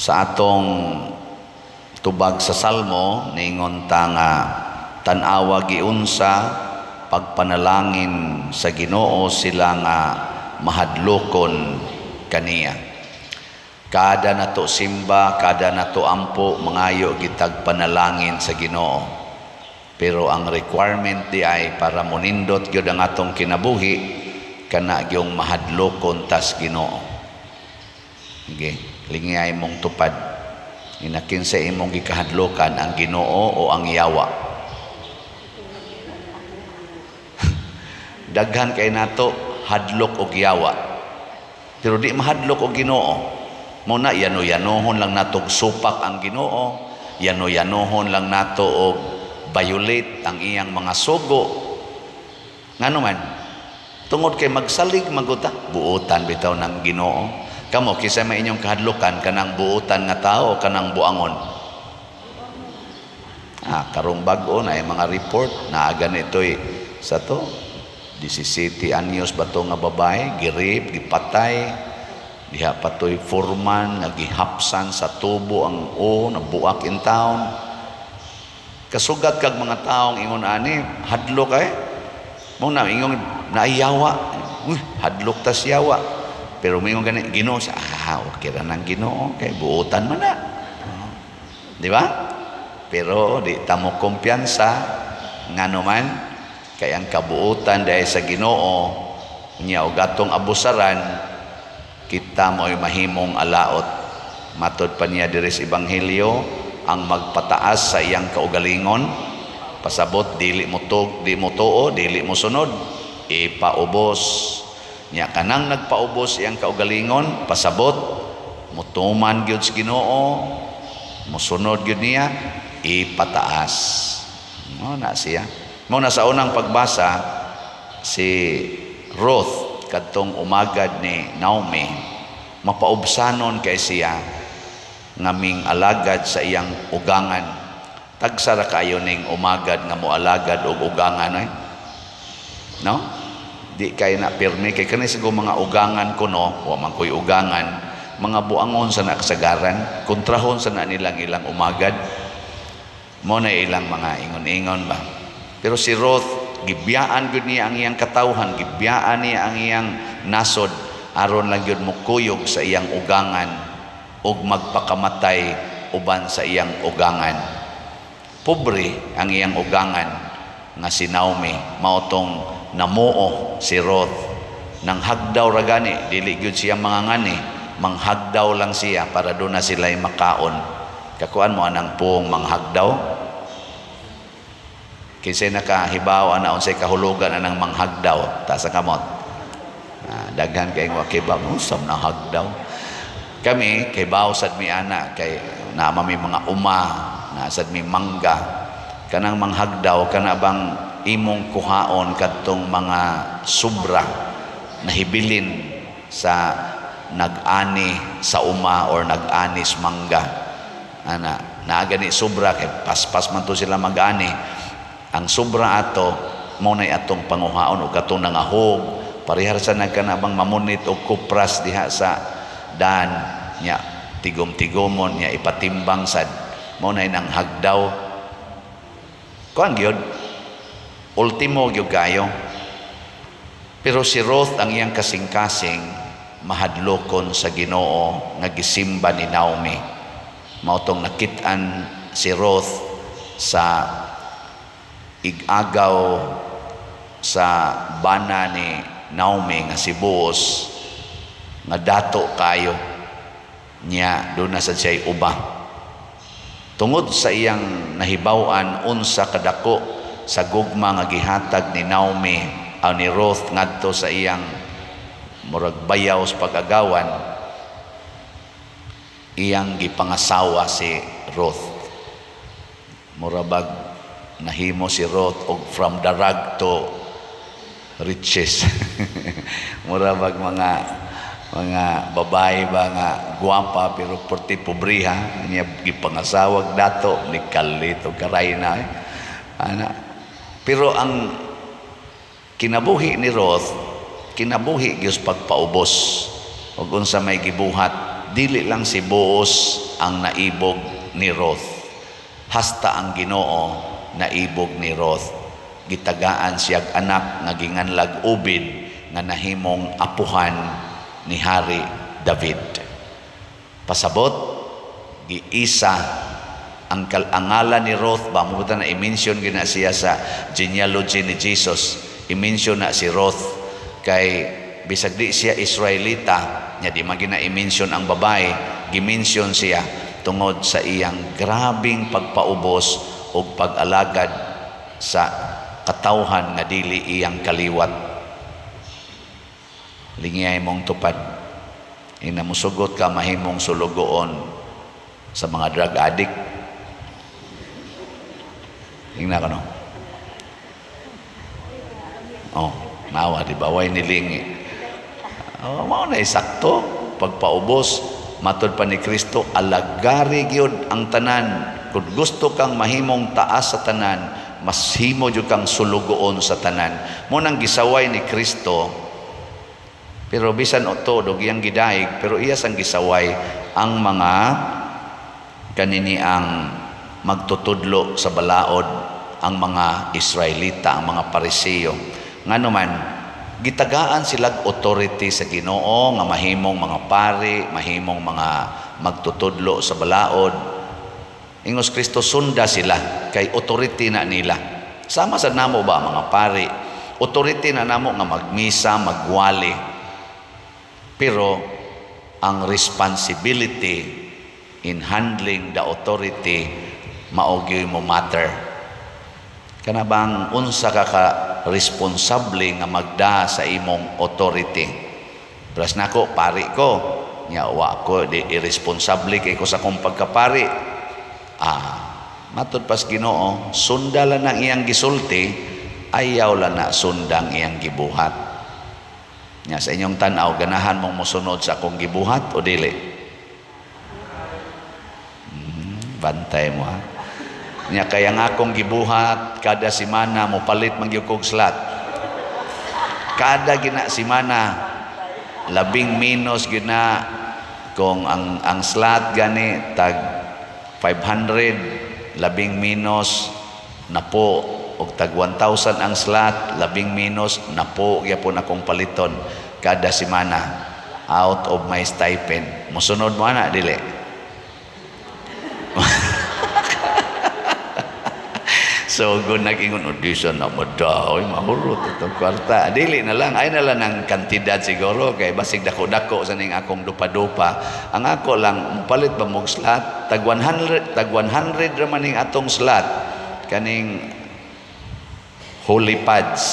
Sa atong tubag sa Salmo, niingon ta nga tan-awa giunsa pagpanalangin sa Ginoo sila nga mahadlokon kaniya. Kada nato simba, kada nato ampo, mangayo gitag panalangin sa Ginoo. Pero ang requirement di ay para monindot gyud ang atong kinabuhi, kana gyung mahadlokon tas Ginoo. Sige, lingay mong tupad. Inakin sa imong gikahadlokan, ang Ginoo o ang yawa? Daghan kay nato hadlok og yawa. Pero di mahadlok og Ginoo. Mo na yano-yanohon lang nato og supak ang Ginoo, yano-yanohon lang nato og violate ang iyang mga sugo. Ngano man? Tungod kay magsalig maguta, buotan bitaw ng Ginoo. Kamo, kinsa may inyong kahadlokan, kanang buotan nga tao, kanang buangon? Ah, karong bag-o na yung mga report na ganito'y sa to 17 anyos ba to nga babae, gi-rape, gipatay diha pa to'y foreman nga gihapsan sa tubo ang o nabuak in town. Kasugat kag mga taong ingon ani, hadlok ay mo na ingon naiyawa. Uy, hadlok tas yawa. Pero mingon gani Ginoo sa, ah, okay ra nang Ginoo kay buotan man na, di ba? Pero di ta mo kumpiyansa. Ngano man? Kay ang kabuotan dahil sa Ginoo nya og atong abusaran, kita mo'y mahimong alaot. Matod pa niya diri sa Ebanghelyo, ang magpataas sa iyang kaugalingon, pasabot dili mo tug di mo tuo, dili mo sunod, ipaubos nya. Kanang nagpaubos iyang kaugalingon, pasabot mutuman gyud sa Ginoo, musunod gyud niya, ipataas mo na siya. Mo na sa unang pagbasa, si Ruth, kadtong umagad ni Naomi, mapaubsanon kay siya nga ming alagad sa iyang ugangan. Tagsa ra kayo ning umagad nga moalagad og ugangan eh. No, di kay na pirmi kay kani siguro mga ugangan kuno, wa man koy ugangan, mga buangon sa nakasagaran, kontrahon sa na nilang ilang umagad. Mo na ilang mga ingon-ingon ba. Pero si Ruth, gibiyaan gyud niya ang iyang katawhan, gibiyaan niya ang iyang nasod aron lang gyud mokuyog sa iyang ugangan ug magpakamatay uban sa iyang ugangan. Pobre ang iyang ugangan nga si Naomi, mao tong namuo si Ruth. Nang hagdaw ra gani, dili gyud siya mga ngani, manghagdaw lang siya para doon na sila'y makaon. Kakuan mo anang puong manghagdaw? Kinsay nakahibaw ana unsay kahulugan anang manghagdaw? Taas ang kamot. Ah, daghan kay wa kibaw usam na hagdaw. Kami kay sad mi ana kay naa mi mga uma, naa sad mi mangga. Kanang manghagdaw, kana bang imong kuhaon kadtong mga sobra nahibilin sa nag-ani sa uma or nag-ani sa mangga ana. Naa gani sobra kay paspas man to sila mag-ani. Ang sobra ato mo nay atong panguhaon og katong nangahog, parehar sa nagkanabang mamunit og kupras diha sa dan nya, tigom-tigomon nya, ipatimbang sad. Mo nay nang hagdaw. Kuan gyud, ultimo gyud kayo. Pero si Ruth, ang iyang kasing-kasing mahadlokon sa Ginoo nga gisimba ni Naomi. Mao tong nakit-an si Ruth sa igagaw sa bana ni Naomi nga si Boaz nga dato kayo niya, doon na sad siya uba tungod sa iyang nahibaw-an unsa kadako sa gugma nga gihatag ni Naomi o ni Ruth ngadto sa iyang murag bayaw sa pag-agawan. Iyang gipangasawa si Ruth. Murabag nahimo si Ruth og from the rag to riches. Murabag mga babae ba nga gwapa pero porti pobriha niya, gipangasawag dato ni kalit og karayna eh. Ana. Pero ang kinabuhi ni Ruth, kinabuhi gyud pagpaubos ug unsa may gibuhat. Dili lang si Boaz ang naibog ni Ruth. Hasta ang Ginoo naibog ni Ruth. Gitagaan siyag anak nga ginganlag Obed nga nahimong apuhan ni Hari David. Pasabot, giisa ang kalangalan ni Ruth ba mo na i-mention gina siya sa genealogy ni Jesus. I-mention na si Ruth kay bisag di siya Israelita nya, di man gina i-mention ang babae, gi-mention siya tungod sa iyang grabing pagpaubos ug pag-alagad sa katawhan nga dili iyang kaliwat. Lingiyay mong tupad, ina musugot ka mahimong sulugoon sa mga drug addict. Ingna ka, no? Oh, nawa, di ba? Way nilingi. Oh, mao na sakto pagpaubos. Matod pa ni Kristo, alagari gyud ang tanan. Kung gusto kang mahimong taas sa tanan, mas himo jud kang sulugoon sa tanan. Mao nang gisaway ni Kristo, pero bisan oto dog iyang gidaig, pero iya sang gisaway ang mga kanini, ang magtutudlo sa balaod, ang mga Israelita, ang mga Pariseo. Ngano man gitagaan silag authority sa Ginoo nga mahimong mga pari, mahimong mga magtutudlo sa balaod. Ingos Kristo, sunda sila kay authority na nila. Sama sa namo ba, mga pari, authority na namo nga magmisa, magwali. Pero ang responsibility in handling the authority mao gyud mo matter. Kana bang unsa ka ka responsable nga magda sa imong authority. Plus nako, pari ko nya, wa ko di irresponsable kay ko sa akong pagkapari. Ah, matud pas Ginoo, sundala nang iyang gisulti, ayaw lang na sundang iyang gibuhat. Nya sa inyong tan-aw, ganahan mong mosunod sa akong gibuhat o dili? Bantay mo ha. Nya kaya nga akong gibuhat, kada semana mo palit man gyud kog slot. Kada gina semana, labing minus gyud na kung ang slot gani tag 500, labing minus napo, og tag 1,000 ang slot, labing minus napo gyapon akong paliton kada semana out of my stipend. Mosunod mo ana, dili? So kung nag-ingon, "Oh, di siya na madaw, mahurot itong kwarta." Dili na lang, ay na lang ang kantidad siguro, kay basig dako-dako sa ning akong dupa-dupa. Ang ako lang, palit ba mong slot? Tag 100, tag 100 raman ning atong slot. Kaning holy pads,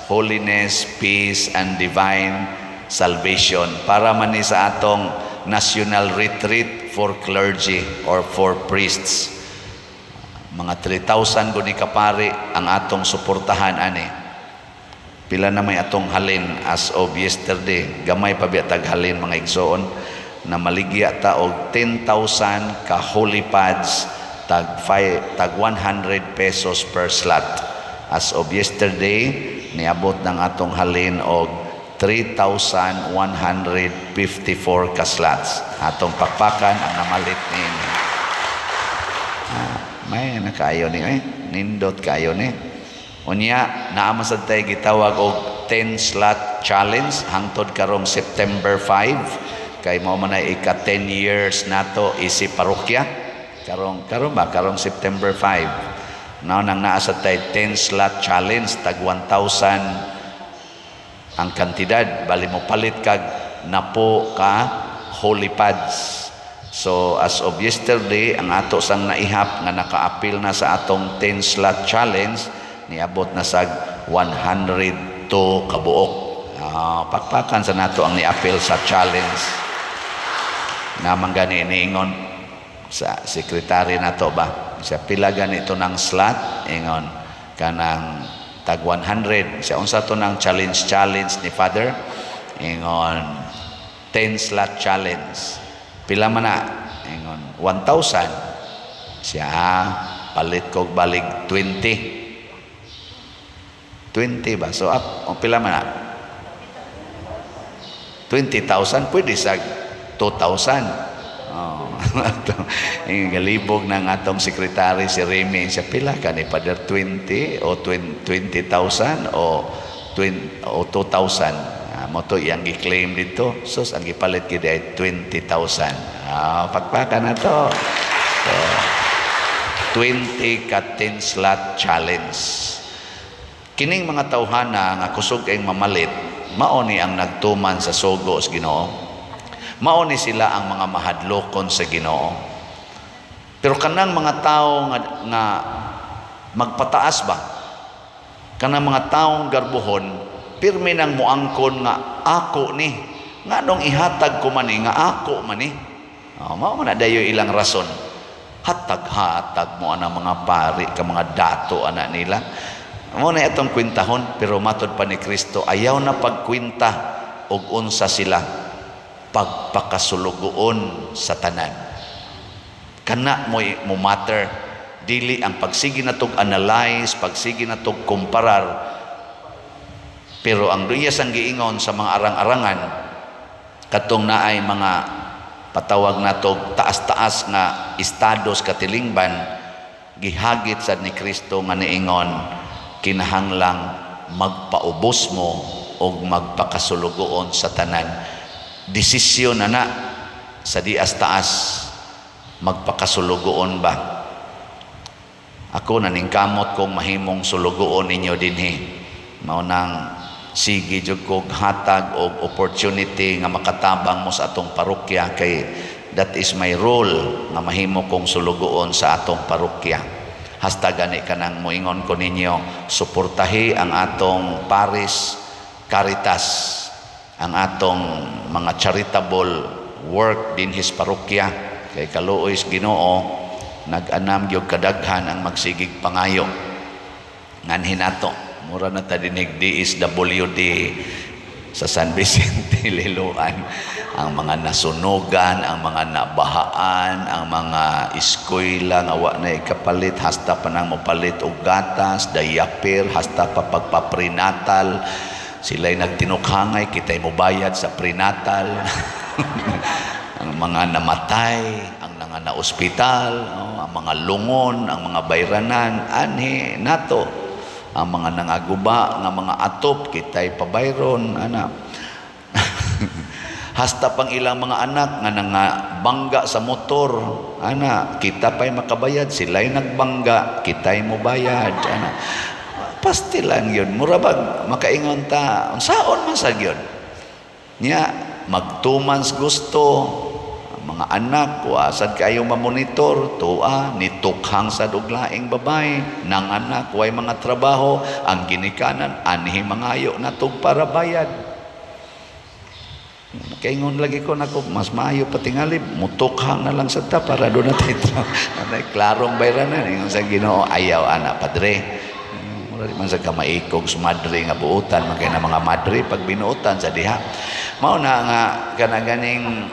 holiness, peace, and divine salvation. Para man ni sa atong national retreat for clergy or for priests. Mga 3,000 guni kapari ang atong suportahan ani. Pila na may atong halin as of yesterday? Gamay pa biya tag halin, mga igsoon, na maligya ta og 10,000 ka holy pads tag 5, tag 100 pesos per slot. As of yesterday, niabot ng atong halin og 3,154 ka slots. Atong pakpakan ang namalit niini. Ah, may nakayo ni eh. Nindot kayo ni. Unya, naa man sad tay gitawag og 10 slot challenge hangtod karong September 5 kay mao man ay ika 10 years nato isi parokya. Karong karon ba, karong September 5. Now nang naa sad tay 10 slot challenge, tag 1,000 ang kantidad, bali mo palit kag napo ka holy pads. So as of yesterday, ang ato sang naihap nga nakaapil na sa atong 10 slot challenge niabot na sag 102 kabuok. Ah, pakpakan sa nato ang niapil sa challenge. Namang gani niingon sa sekretary nato ba. Siya, "Pila gani to ng slot?" Ingon, "Kanang tag 100." Siya, "Unsa to ng challenge challenge ni Father?" Ingon, "10 slot challenge." "Pila man na?" Ingon, "1,000." Siya, "Ah, palit kog balig 20. 20 ba?" So, up, o pila man na? 20,000, pwede sa 2,000. Atong galibog ng atong sekretary si Remy siya, pila ka ni Father, 20 o 20,000 o 20, o 2,000. Ah, mao to iyang gi-claim dito. Sus, ang gipalit gid ay 20,000. Ah, pakpakan na to. So, 20 ka 10 slot challenge. Kining mga tawhana nga kusog kayong mamalit, mao ni ang nagtuman sa sugo sa Ginoo. Mao ni sila ang mga mahadlokon sa Ginoo. Pero kanang mga tao nga magpataas ba? Kanang mga taong garbuhon, pirmi nang muangkon nga ako ni. Nganong ihatag ko man ni nga ako man ni. Oh, mao man na dayo ilang rason. Hatag-hatag mo ana mga pari ka, mga dato ana nila. Mao na itong kwintahon, pero matod pa ni Kristo, ayaw na pagkwinta og unsa sila, pagpakasulugoon sa tanan. Kana mo matter, dili ang pagsige natog analyze, pagsige natog kumparar. Pero ang duyas ang giingon sa mga arang-arangan katong naay mga patawag natog taas-taas nga estados katilingban, gihagit sad ni Kristo nga niingon, kinahanglang magpaubos mo og magpakasulugoon sa tanan. Desisyon na na sa dias taas, magpakasulugoon ba. Ako naningkamot kong mahimong sulugoon ninyo dinhi. Mao nang sige jud kog hatag og opportunity nga makatabang mo sa atong parokya, kay that is my role nga mahimo kong sulugoon sa atong parokya. Hasta gani kanang moingon ko ninyo, suportahi ang atong Parish Caritas, ang atong mga charitable work dinhi sa parokya, kay kaluoy sa Ginoo, nag-anam gyud kadaghan ang magsigig pangayo nganhi nato. Mura na ta dinig DSWD sa San Vicente, Liloan. Ang mga nasunugan, ang mga nabahaan, ang mga eskwela nga wa na ikapalit, hasta pa nang mopalit og gatas, diaper, hasta pa pagpaprenatal. Sila'y nagtinukhangay, kita'y mobayad sa prenatal. Ang mga namatay, ang nga na ospital, oh, ang mga lungon, ang mga bayranan, anhi nato. Ang mga nangaguba nga mga atop, kita'y pabayron, ana. Hasta pang ilang mga anak nga nangabangga sa motor, ana, kita pa'y makabayad, sila'y nagbangga, kita'y mobayad, ana. Pastilan yun. Mura bag, makaingon ta, unsaon man sa yun. Nya, magtumans gusto, ang mga anak, wa sad kayo mamonitor, tuwa, nitukhang sa og laing babae, nang anak, way mga trabaho, ang ginikanan, anhi mangayo na tug para bayad. Kaingon lagi ko nako, mas maayo patingali mutukhang na lang sa ta para doon natin natay klarong bayranan. Ingon sa Ginoo, ayaw ana, padre. Mura di man sa kamaikog sa madre nga buutan man kay na mga madre pag binuotan sa diha. Mao na nga kana ganing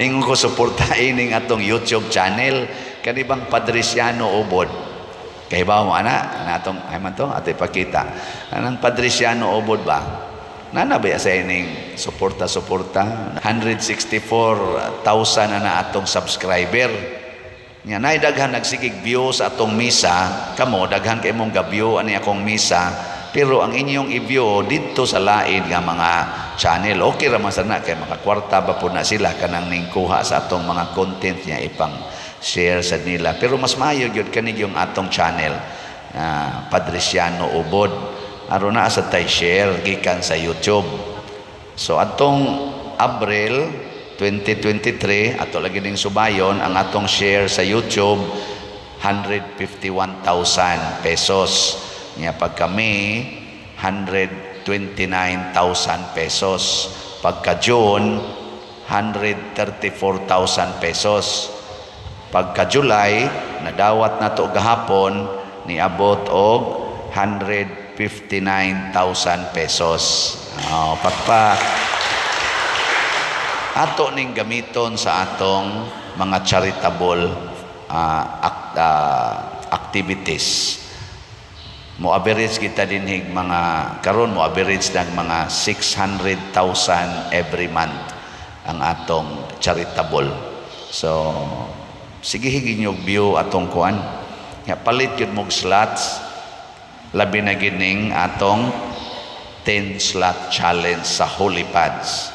ingon ko, suporta ining atong YouTube channel, kani bang Padriciano Ubod. Kay ba mo ana natong ay man to ato ipakita anang Padriciano Ubod ba? Nana ba sa ining suporta suporta 164,000 na na atong subscriber. Nya nay daghan nagsigig view sa atong misa, kamo daghan kay mong ga-view ani akong misa, pero ang inyong i-view didto sa lain nga mga channel. Okay ra man sana kay makakwarta ba po na sila kanang ningkuha sa atong mga content niya ipang share sa nila. Pero mas maayo gyud kani yung atong channel, Padriciano Ubod. Aron naa sa tay share gikan sa YouTube. So atong Abril 2023, ato lagi ning subayon ang atong share sa YouTube, 151,000 pesos. Nya pagka May, 129,000 pesos. Pagka June, 134,000 pesos. Pagka July, nadawat na to gahapon, niabot og 159,000 pesos. Oh, pakpak. Ato ning gamiton sa atong mga charitable activities. Mo average kita dinhig mga karon, mo average ng mga 600,000 every month ang atong charitable. So sige, higin yung view atong kuan nga palit yun mog slots, labi na gining atong 10 slot challenge sa Holy Pads.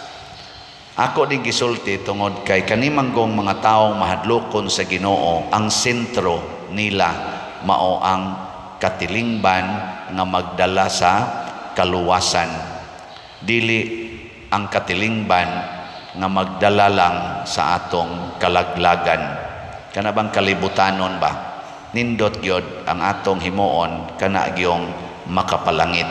Ako din gisulti tungod kay kanimanggong mga taong mahadlokon sa Ginoo, ang sentro nila mao ang katilingban nga magdala sa kaluwasan. Dili ang katilingban nga magdala lang sa atong kalaglagan. Kana bang kalibutanon ba? Nindot gyud ang atong himuon kana gyong makapalangit.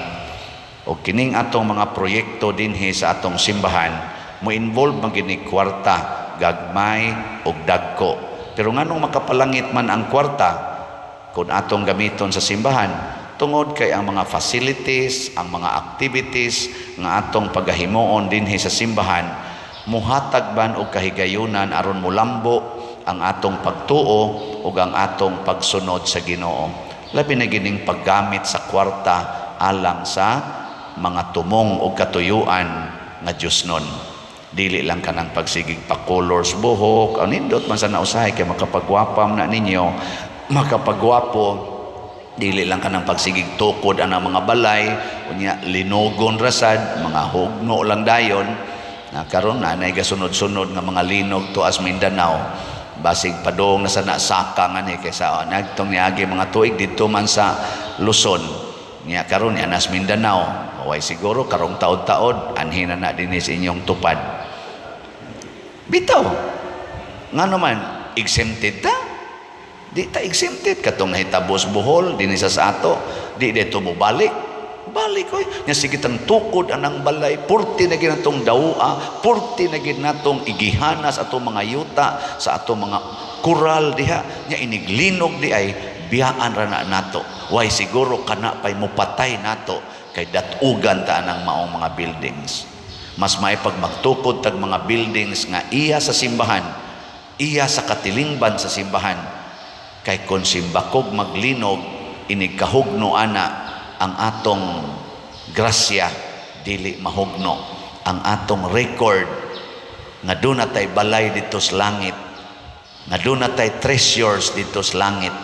O kining atong mga proyekto dinhi sa atong simbahan, mo involve man gini kwarta, gagmay og dagko. Pero nganong makapalangit man ang kwarta kung atong gamiton sa simbahan? Tungod kay ang mga facilities, ang mga activities nga atong pagahimuon dinhi sa simbahan, muhatag ban og kahigayunan aron mulambo ang atong pagtuo ug ang atong pagsunod sa Ginoo. Labi na gining paggamit sa kwarta alang sa mga tumong o katuyuan nga Diyos nun. Dili lang kanang pagsigig pa-colors buhok, ang nindot man sa nausahay kay makapagwapam na ninyo, makapagwapo. Dili lang kanang pagsigig tukod ang mga balay, unya linugon rasad, mga hugno lang dayon. Na karon na nay gasunod-sunod nga mga linog tuas Mindanao. Basig padong na sa nasaka nga ni kaysa nagtong niagi mga tuig didto man sa Luzon. Nya karon niya nas Mindanao. Way siguro karong taod-taod anhin na na dinhi sa inyong tupad. Bitaw. Nga naman, exempted ta? Di ta exempted katong nahitabos Bohol dinhi sa ato, di dito mo balik. Balik oy. Nya sige tang tukod anang balay, purti na gid natong dawa, purti na gid natong igihanas atong mga yuta sa atong mga kural diha. Nya iniglinog di ay biyaan ra na nato. Way siguro kana pay mupatay nato kay datugan ta anang maong mga buildings. Mas may pag magtukod tag mga buildings nga iya sa simbahan, iya sa katilingban sa simbahan. Kay kung simbakog maglinog, inig kahugno ana, ang atong grasya dili mahugno. Ang atong record nga doon natay balay dito sa langit, nga doon natay treasures dito sa langit,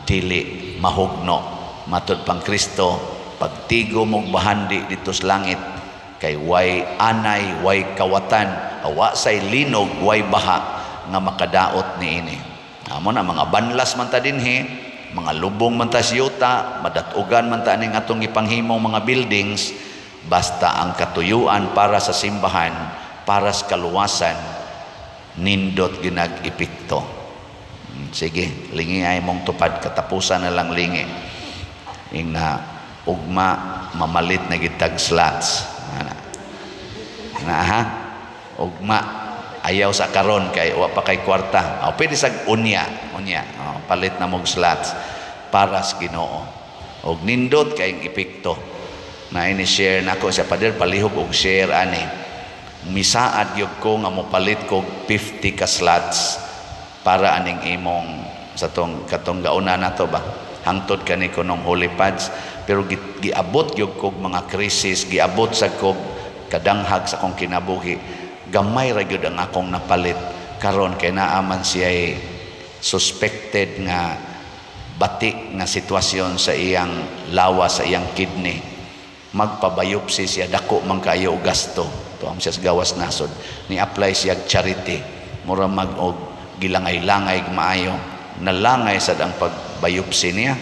dili mahugno. Matud pang Kristo, pagtigo mong bahandi dito sa langit, kay way anay, way kawatan, awa say linog, way baha nga makadaot niini. Amo na mga banlas man ta dinhi, mga lubong man ta sa yuta, madatugan man ta ning atong gipanghimong mga buildings, basta ang katuyuan para sa simbahan, para sa kaluwasan, nindot ginag epekto. Sige, lingi ay mong tupad, katapusan na lang lingi. Ing na ugma mamalit na gitag slots. Ana. Na ha? Ugma ayaw sa karon kay wa pa kay kwarta. O pwede sa unya, unya. O, palit na mog slots para sa Ginoo. Og nindot kay epekto. Na ini share nako sa pader, palihog og share ani. Misaad gyud ko nga mopalit kog 50 ka slots para aning imong sa tong katong gauna nato ba, hangtod kani kunong Holy Pads, pero giabot gyud kog mga krisis, giabot sa kog kadanghag sa akong kinabuhi, gamay ra gyud ang akong napalit. Karon kay naa man siya suspected nga bati nga sitwasyon sa iyang lawas, sa iyang kidney, magpa-biopsy siya, dako man kayo og gasto. Tuam siya sa gawas nasod, ni apply siya og charity, mura mag og gilangay-langay maayo, nalangay sad ang pag-biopsy niya.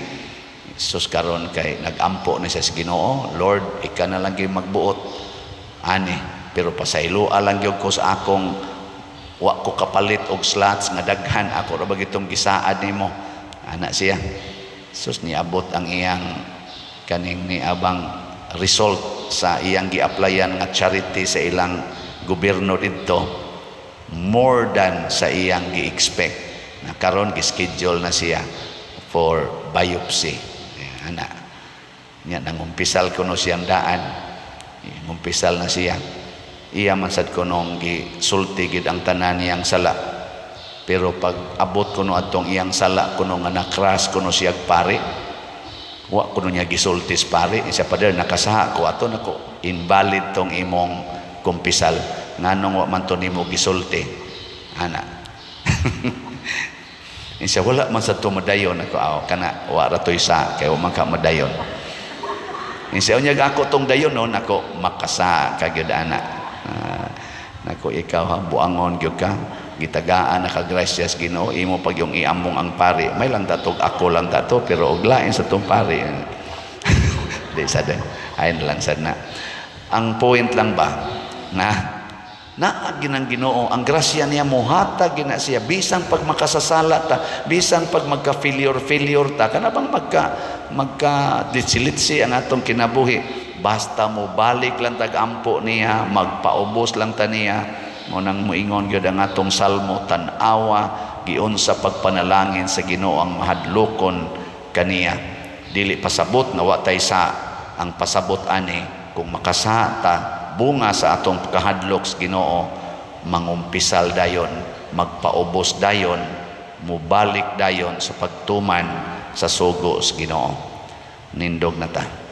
Sus, karon kay nagampo na siya sa Ginoo, "Lord, ika na lang gyud magbuot ani." Pero pasayloa lang gyud ko sa akong wa ko kapalit og slots nga daghan, ako ra ba gitong gisaad nimo, ana siya. Sus, niabot ang iyang kaning niabang result sa iyang gi-applyan nga charity sa ilang gobyerno didto, more than sa iyang gi-expect na. Karon gi-schedule na siya for biopsy, ana nya. Nangumpisal kuno siyang daan, ngumpisal na siya. Iya man sad kunong gisulti gid ang tanan niyang sala, pero pag abot kuno atong iyang sala kuno nga nakras kuno siya pare, wa kuno niya gisulti sa pare. Siya, "Pader, nakasaha ko ato nako." "Invalid tong imong kumpisal, nganong wa man to nimo gisulti?" ana. Insa wala man sa tumadayon ako aw kana wa ra toy sa kay wa man ka madayon. Insa unya ako tong dayon no nako makasa ka gyud ana. Nako ikaw ha, buangon gyud ka, gitagaan na ka grasya sa Ginoo, imo pag yung iamong ang pari may lang tatog ako lang tato pero og lain sa tong pari di sad, ayon lang sad na ang point lang ba na naa ginang Ginoo ang grasya niya, mohatag gina siya bisan pag makasasala ta, bisan pag magka failure failure ta, kana bang magka magka litsi ang atong kinabuhi, basta mo balik lang tag ampo niya, magpaubos lang ta niya. Mo nang moingon gyud ang atong salmo, tan-awa giunsa pagpanalangin sa Ginoo ang mahadlokon kaniya. Dili pasabot nga wa tay sa, ang pasabot ani kung makasa ta, bunga sa atong kahadlok sa Ginoo, mangumpisal dayon, magpaubos dayon, mubalik dayon sa pagtuman sa sugo sa Ginoo. Nindog na ta.